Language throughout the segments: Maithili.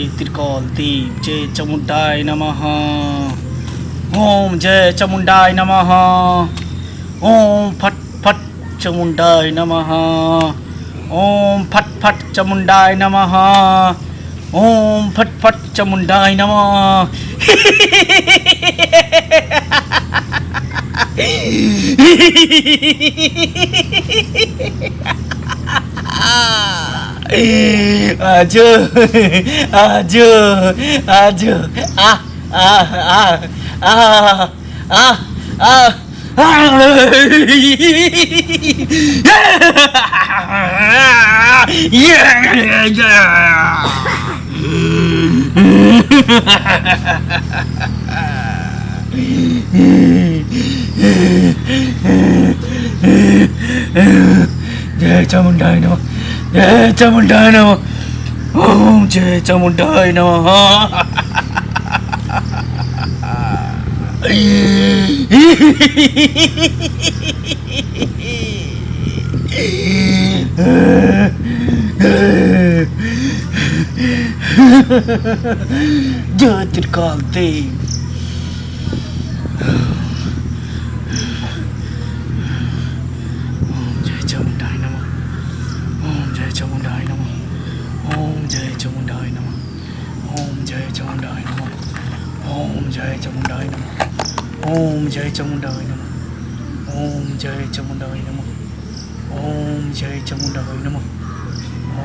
जय त्रिकाल देव जय चामुण्डाय नमः। ओम जय चामुण्डाय नमः। ओम फट फट चामुण्डाय नमः। ओम फट फट चामुण्डाय नमः। ओम फट फट चामुण्डाय नमः। आजो आजो आजो आ आ आ आ आ आ जय चामुण्डाय नमः जय चामुण्डाय नमः ओम जय चामुण्डाय नमः। जय त्रिकाल देव। ओम जय चामुण्डाय नमः ओम जय चामुण्डाय नमः ओम जय चामुण्डाय नमः ओम जय चामुण्डाय नमः ओम जय चामुण्डाय नमः ओम जय चामुण्डाय नमः ओम जय चामुण्डाय नमः ओम जय चामुण्डाय नमः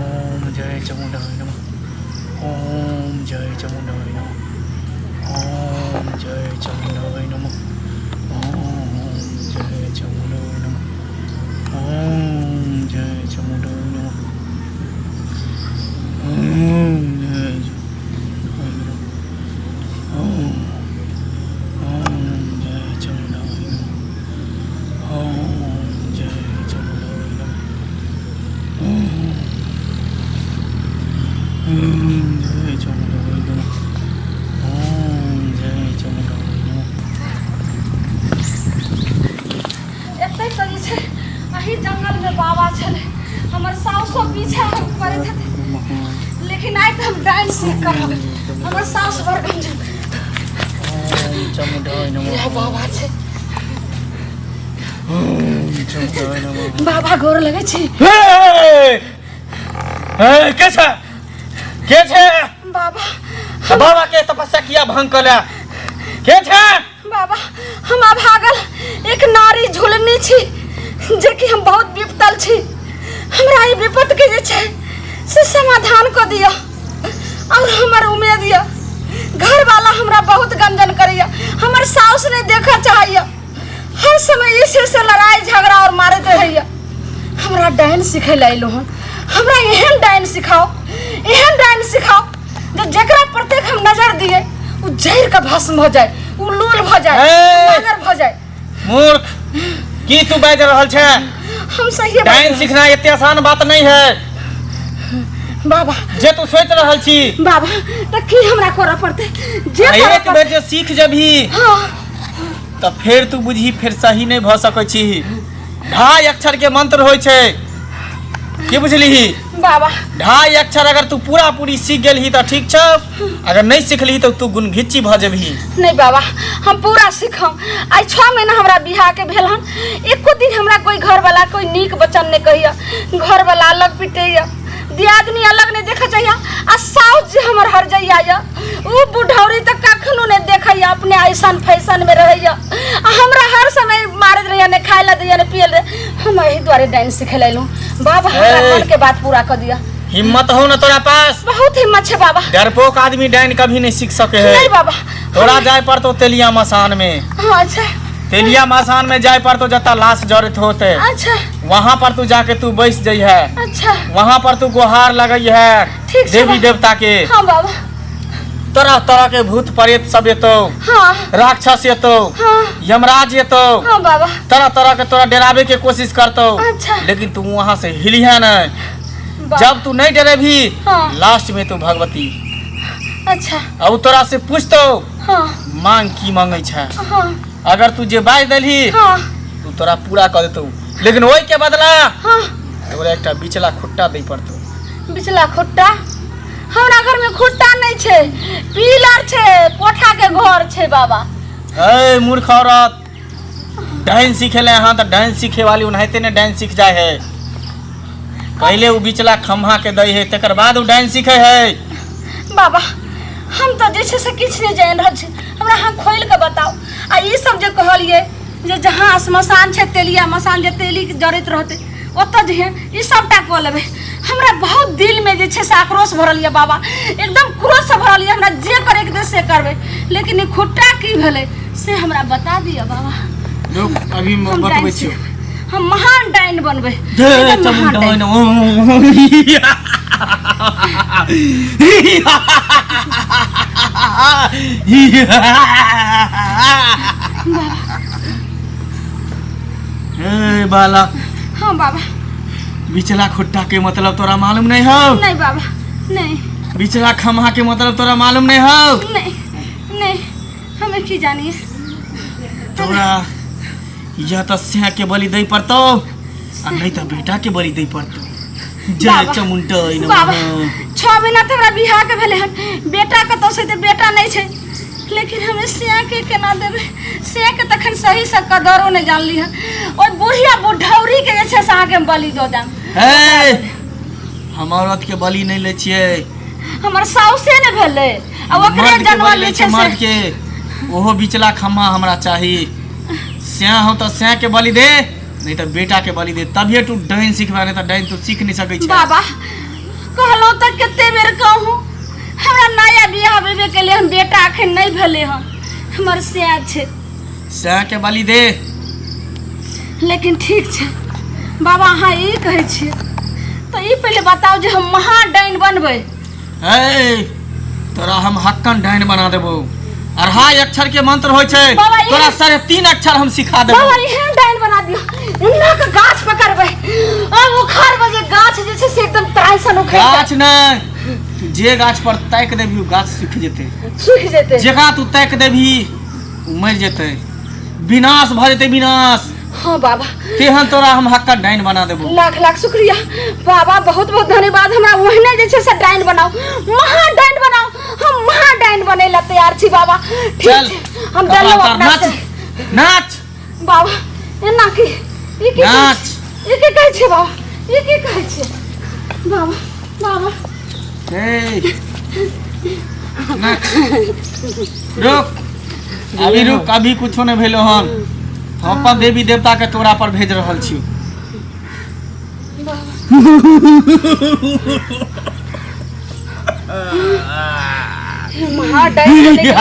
ओम जय चामुण्डाय नमः ओम जय चामुण्डाय नमः ओम जय चामुण्डाय नमः ओम जय चामुण्डाय नमः ओम जय चामुण्डाय नमः ओम जय चामुण्डाय नमः ओम ओम जय चामुण्डाय नमः ओम जय चामुण्डाय नमः ओम ओम जय चामुण्डाय नमः ओम जय चामुण्डाय नमः। एतै तऽ जे छै एही जंगलमे बाबा छलै, हमर साउसो पीछा करैत हेतै, लेकिन आइ तऽ हम डाइन सीख कऽ रहबै। हमर साउस बड़ गंजन। ओम चामुण्डाय नमः। इएह बाबा छै। ओम चामुण्डाय नमः। बाबा गोर लगै छी। हे हे के छै के छै? बाबा तऽ बाबा के तपस्या किया भंग कऽ के छै? बाबा हम अभागल एक नारी झुलनी छी जेकि हम बहुत विपतल छी। हमरा ई विपत के जे छै से समाधान कऽ दिअ और हमर उम्मीद यऽ घरवाला हमरा बहुत गंजन करैया, हमर साउस नहि देखऽ चाहैया, हर समय ई से लड़ाई झगड़ा और मारैत रहैया। हमरा डाइन सिखै लए अयलहुँ हन, हमरा एहन डाइन सिखाओ, एहन डाइन सिखाओ जे जकरा प्रत्येक हम नजर दिए ओ जरि कऽ भस्म भऽ जाय, ओ लोल भऽ जाय, ए! नागर भऽ जाय। मूर्ख की तू बाजि रहल छै? हम सही डाइन सीखना एते आसान बात नहीं है बाबा जे तू सोच रहल छी। बाबा तऽ की हमरा करऽ पड़तै? जे आ करऽ एक बेर जे सीख जेबही हँ तऽ फेर तू बुझही फेर सही नहि भऽ सकै छी। ढाई अक्षर के मंत्र होइ छै, की बुझलिही? बाबा ढाई अक्षर अगर तू पूरा पूरी सीख गेलही तऽ ठीक छौ, अगर नहि सिखलही तऽ तू गुणघिच्ची भऽ जेबही। नहीं बाबा हम पूरा सीखम। आइ 6 महीना हमरा बियाह के भेल हन, एको दिन हमरा कोई घरवाला कोई नीक वचन नहीं कहिया, घरवाला अलग पिटैया, दियादनी अलग नहीं देखा चाहिए, आ साउस जे हमर हर जइया या उ बुढ़ौरी तऽ कखनो नहीं देखैया, अपने ऐसन फैशन में रहैया आ हमरा हर समय मारैत रहैया, नहीं खाए ला दैया नहीं पिए ला। हम एही दुआरे डांस सिखे ला अयलहुँ बाबा, हमरा ए! मन के बात पूरा कर दिया। हिम्मत हो ना तोरा पास? बहुत हिम्मत है बाबा। डरपोक आदमी डाइन कभी नहीं सीख सके है। नहीं बाबा। तोरा जाए पड़तो तेलिया मसान में। हाँ, अच्छा। तेलिया मसान में जाए पड़तो जता लाश जड़ित होते। अच्छा। वहाँ पर तू जाके तू बैस जाइ है। अच्छा। वहाँ पर तू गुहार लगई है ठीक छै देवी बाबा। देवता के। हाँ बाबा। तरह तरह के भूत प्रेत सब एतो। हाँ। राक्षस एतो। हाँ। यमराज एतो। हाँ बाबा। तरह तरह के तोरा डरावे के कोशिश करतो। अच्छा। लेकिन तू वहाँ से हिलिहा नहीं। बाबा। जब तू नहीं डरेभी हाँ। लास्ट में तू भगवती। अच्छा। अब तोरा से पूछतो हाँ। मांग की मांगे छे। हाँ। अगर तू जे बाज देलही हाँ। तू तोरा पूरा कर देतो, लेकिन ओई के बदला हाँ। तोरा एकटा बिचला खुट्टा दे पड़तो। बिचला खुट्टा? हमरा घर में खुट्टा नहीं बाबा? ए मूर्ख औरत, डाइन सीखे ले अहाँ तऽ डाइन सीखे वाली ओनाहिते ने डाइन सीख जाय है। पहिले उ बिचला खम्हा के दै है, तकर बाद उ डाइन सीखे है। बाबा हम तऽ जे छै से किछु नहि जानि रहल छी, हमरा अहाँ खोलि कऽ बताउ। आ ई सब जे कहलियै जे जहाँ श्मशान छै तेलिया मसान जे तेली जरैत रहतै ओतऽ जे है ई सबटा कऽ लेबै। हमरा बहुत दिलमे जे छै से आक्रोश भरल यऽ बाबा, एकदम क्रोधसँ भरल यऽ, हमरा जे करैके दे से करबै, लेकिन ई खुट्टा की भेलै से हमरा बता दिअ बाबा। रुक, अभी हम हम बतबै डाइन छियौ। हम महान डाइन बनबै, जय एकदम महान चामुण्डा डाइन। ए बाला। हाँ बाबा। बिचला खुट्टा के मतलब तोरा मालूम नहीं हो? नहीं बाबा नहीं। बिचला खम्हा के मतलब तोरा मालूम नहीं हो? नहीं नहीं, हमें की जानिए। तोरा या तो सिंह के बलि दे पड़तो आ नहीं तो बेटा के बलि दे पड़तो। जय बाबा, चामुण्डा नमः। बाबा 6 महीना तऽ हमरा बियाह के भेलै हन, बेटा कतौ से तऽ बेटा नहि छै, लेकिन हमे सिया के केना देबै? सिया के तखन सही से कदरो नहि जानली हन। ओहि बुढ़िया बुढ़ौरी के जे छै से अहाँके हम बलि दऽ देब। हे, हम औरत के बलि नहि लै छियै। हमर साउसे ने भेलै आ ओकरे मर्द के जनमल बलि लै जे छियै, छै से मर्द के। ओहो बिचला खम्हा हमरा चाही। स्या हो तऽ स्या के बलि दे, नहीं तऽ बेटा के बलि दे, तभिए तू डाइन सिखबे, नहीं तऽ डाइन तू सीख नहीं सकै छै। बाबा कहलहुँ तऽ कते बेर कहूँ, हमरा नया बियाह भेबे के लिए हम बेटा अखन नहि भेलै हन, हमर स्या छै। स्या के बलि दे। लेकिन ठीक छै बाबा, अहाँ ई कहै छियै तऽ ई पहिले बताउ जे हम महा डाइन बनबै। हे, तोरा हम हक्कन डाइन बना देबो। अढ़ाई अक्षर के मंत्र होइ छै, बाबा, ई- तोरा 3.5 अक्षर हम सिखा देबो। बाबा एहन डाइन बना दियौ, एना के गाछ पकड़बै आ उखाड़बै जे गाछ जे छै से एकदम ताइ सन उखड़ि गाछ नहि, तू जे गाछ पर ताकि देबही ओ गाछ सूखि जेतै। सूखि जेतै। जेकरा तू ताकि देबही ओ मरि जेतै, विनाश भऽ जेतै, विनाश। हाँ बाबा। तेहन तोरा हम हक्का डाइन बना देबो। लाख लाख शुक्रिया बाबा, बहुत बहुत धन्यवाद। हमरा ओहने जे छै से डाइन बनाउ, महा डाइन बनाउ, हम महा डाइन बनै ला तैयार छी बाबा। ठीक चल, छै, हम कपड़ा देलहुँ उतार, अपना नाच से। नाच। बाबा एना की ई की कहै नाच। छी? ई की कहै छै बाबा, ई की कहै छै बाबा? बाबा ए, नाच। रुक अभी, रुक अभी, कुछो नहि भेलो हन। हम अपन देवी देवता के तोरा पर भेज रहल छी। महा डाइन बनै के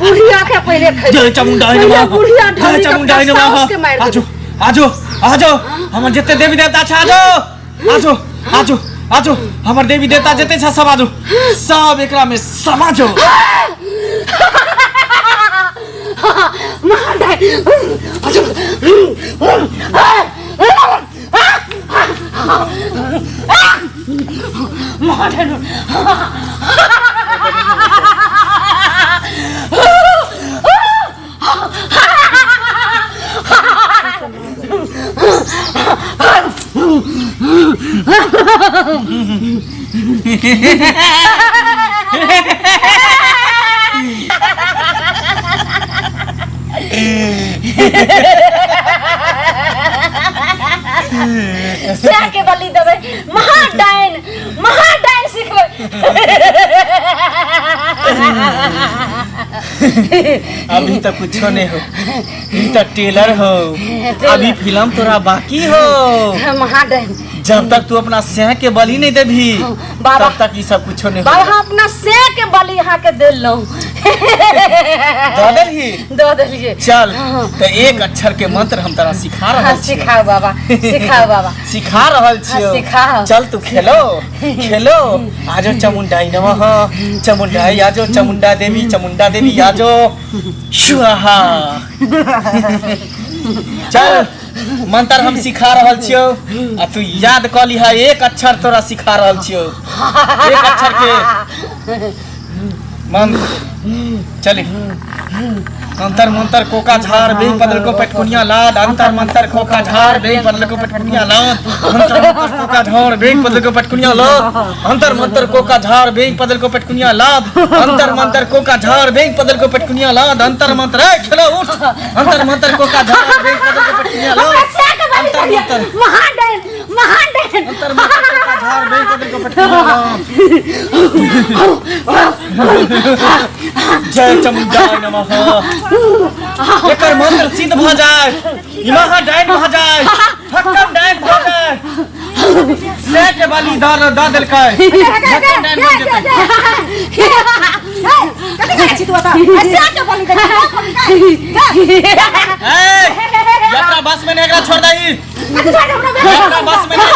बुढ़िया के पहिले खै। जय चामुण्डा पहिले नमः। बुढ़िया जय ढौरी के चामुण्डा अपना नमः। साउस के मारि आजो देबै। आजो आजो, हमर जते देवी देवता छै आजो आजो आजो आजो, हमर देवी देवता जते छै सब आजो, सब एकरा में समा जो। महा डाइन महा डाइन। सएह के बलि देबै, महा डाइन, महा डाइन सिखबै। अभी तक कुछो नहीं हो, ई तो टेलर हो, अभी फिल्म तोरा बाकी हो। महा डाइन। जब तक तू अपना सेह के बलि नहीं देबी बाबा। तब तक ई सब कुछो नहीं बाबा हो। हम अपना से के बलि अहाँ के देलहुँ। दऽ देलही? दऽ देलियै। चल तो एक अक्षर के मंत्र हम तोरा सिखा हाँ रहल छियौ। सिखाओ बाबा, सिखाओ बाबा। सिखा रहल छियौ। सिखाओ। चल तू खेलो खेलो। आजो चामुण्डाई नमः, चामुण्डाई आजो, चामुण्डा देवी, चामुण्डा देवी आजो, स्वाहा। चल मंत्र हम सिखा रहल छियौ आ तू याद कऽ लिहा। एक अक्षर तोरा सिखा रहल छियौ, एक अक्षर के मंत्र। चली। अंतर मंतर कोका झार बेंग बदल को पेटकुनिया लाद। अंतर मंतर कोका झार बेंग बदल को पेटकुनिया लाद। अंतर मंतर कोका झार बेंग बदल को पेटकुनिया लाद। अंतर मंतर कोका झार बेंग बदल को पेटकुनिया लाद। अंतर मंतर कोका झार बेंग बदल को पेटकुनिया लाद। अंतर मंतर ए खेलो उठ। अंतर मंतर कोका झार बेंग बदल को पेटकुनिया लाद। हमरा से के बलि अंतर देलियै। मंतर महाडाइन महाडाइन। अंतर मंतर कोका झार बेंग बदल को पेटकुनिया लाद। जय चामुंडाय नमः। एकर मंत्र सिद्ध भ जाय, ई महा डाइन भ जाय, फक्कम डाइन भ जाय। से के बलि द द देलकै, फक्कम डाइन बन जेतै। ए यात्रा बस में नहीं एकरा छोड़ दही, यात्रा बस में नहीं।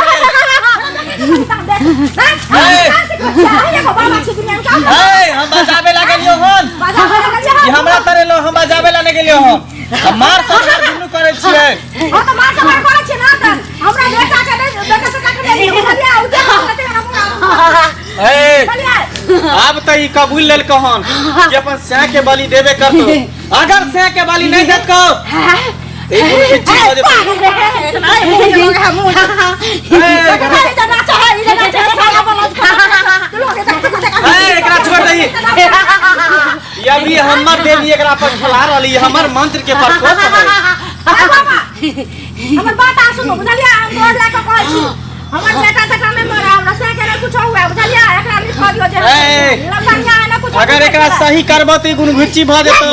ए हम बजाबे ला गेलियो हन, ई हमरा तरे लो, हम बजाबे ला नहीं गेलियो हन। हम मार संहार दुनू करै छियै। ए आब त ई कबूल लेलको हन कि अपन सै के बलि देबे करतो। अगर सै के बलि नहीं देतको त ई गुण खिच्ची भ जेतौ। ए एकरा छोड़ दही, ई अभी हमर देवी एकरा पर खेला रहली, हमर मंत्र के प्रकोप है। हमर बात आ सुनू बुझलियै, हम गोर लए कऽ कहै छी, हमर बेटा तेटा नहि मरे, हमरा से के नहि कुछो हुए बुझलियै, एकरा लिख दियौ जे ए, लफंगा ने कुछो। अगर एकरा सही करबो त ई गुण घुच्ची भ जेतौ,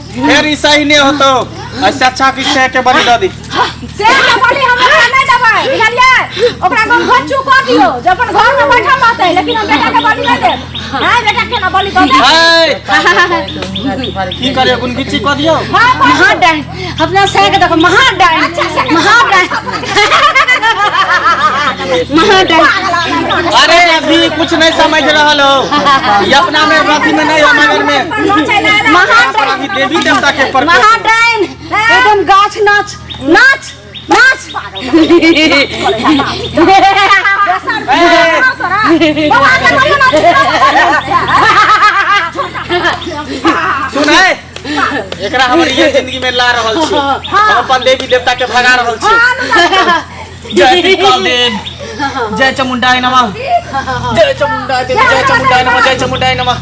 फेर ई सही नहीं होतौ। ऐसे अच्छा कि सै के बलि दऽ दी। से के बलि हम एकरा नहि देबै बुझलियै, ओकरा हम घच्चू कऽ दियौ जे अपन घर मे बैठल रहतै, लेकिन हम बेटा के बलि नहि देब। हां बेटा के ना बलि दऽ देब। ए की करियो, गुण घिच्ची कऽ दियौ। महाडाइन अपना से के देखो, महाडाइन महाडाइन महाडाइन। अरे अभी कुछ नहीं समझ रहल हो, ई अपना में अथी में नहीं है, मगर में महाडाइन अभी देवी देवता के प्रकोप। महाडाइन एकदम गाछ नाच नाच नाच। सुन है, एकरा हमर ये जिंदगी में ला रहल छी, हम अपन देवी देवता के भगा रहल छी। जय त्रिकाल देव, जय चामुंडाय नमः, जय चामुंडाय देवी, जय चामुंडाय नमः, जय चामुंडाय नमः।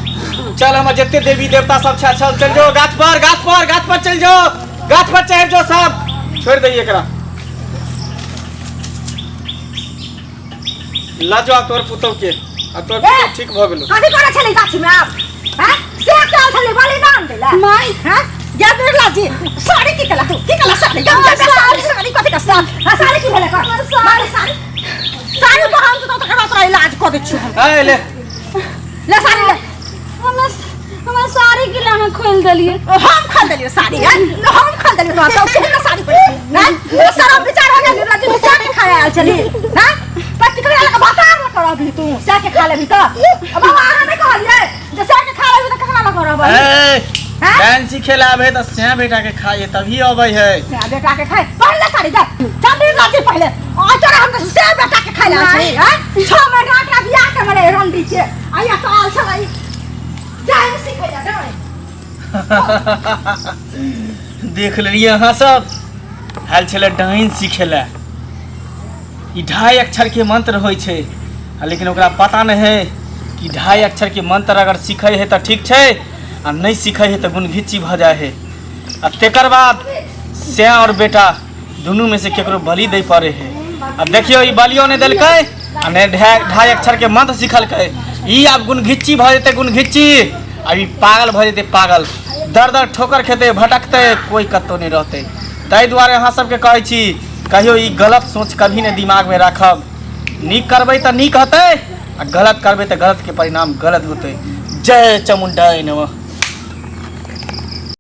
चल हमर जते देवी देवता सब छै, चल चल जो गाछ पर, गाछ पर, गाछ पर चल जो, गाछ पर चढ़ जो सब। छोड़ दही एकरा, ल जो तोर पुतौ के, आ तोर पुतौ ठीक भ गेलो। कथी करै छलै गाछी में आब? हैं? से केल छलै बलिदान दैला? माय हैं? गे बिरला जी, साड़ी की केला तू? की केला साड़ी? गे गे साड़ी, साड़ी कथी के साड़ी? हां साड़ी की भेलै कर? साड़ी साड़ी साड़ी तो हम तो तकर बाद तोरा इलाज कऽ दै छियौ हम। ए ले ले साड़ी ले। हमरा हमरा साड़ी के अहाँ खोलि देलियै। हम खोल देलियौ साड़ी, हैं? हम खोल देलियौ तोरा, तो केहन साड़ी पहिरली? हैं? तो शरम विचार हो गेल बिरला जी, तू के खाए आयल छली? हैं? प्रैक्टिकल वाला के बता न करबही तू, से के खा लेबही तऽ? बाबा अहाँ नहि कहलियै जे से के खा लेबही तऽ ककरा लग रहबै? ए डांस सीखे ला आबे त सै बेटा के खाए तभी अबै है। से बेटा के खाए पहले साड़ी जा चल बिरला जी पहले आ तोरा हम से बेटा के खाए ला छै। हैं? 6 महीना के बियाह के मरे रंडी के आया तो आल छलै जाय सीखे जा जाय। देख लेलियै अहाँ सब, आयल छलै डाइन सीखे ला। ई 2.5 अक्षर के मंत्र होइ छै, लेकिन ओकरा पता नहीं है कि 2.5 अक्षर के मंत्र अगर सीखे है तऽ ठीक छै, आ नहीं सीखे है तऽ गुणघिच्ची भऽ जाइ है। आ तेकर बाद सै और बेटा दुनू में से केकरो बलि दै पड़े है। अब देखियौ ई बलियो नहि देलकै आ नहि 2.5 अक्षर के मंत्र सिखलकै। ई आब गुणघिच्ची भऽ जेतै, गुणघिच्ची। आब ई पागल भऽ जेतै, पागल, दर दर ठोकर खेतै, भटकतै, कोई कतौ नहि रहतै। ताहि दुआरे अहाँ सबके कहै छी, कहियो ई गलत सोच कभी नहि दिमागमे राखब। नीक करबै तऽ नीक हेतै, आ गलत करबै तऽ गलत के परिणाम गलत होतै। जय चामुंडाय नमः।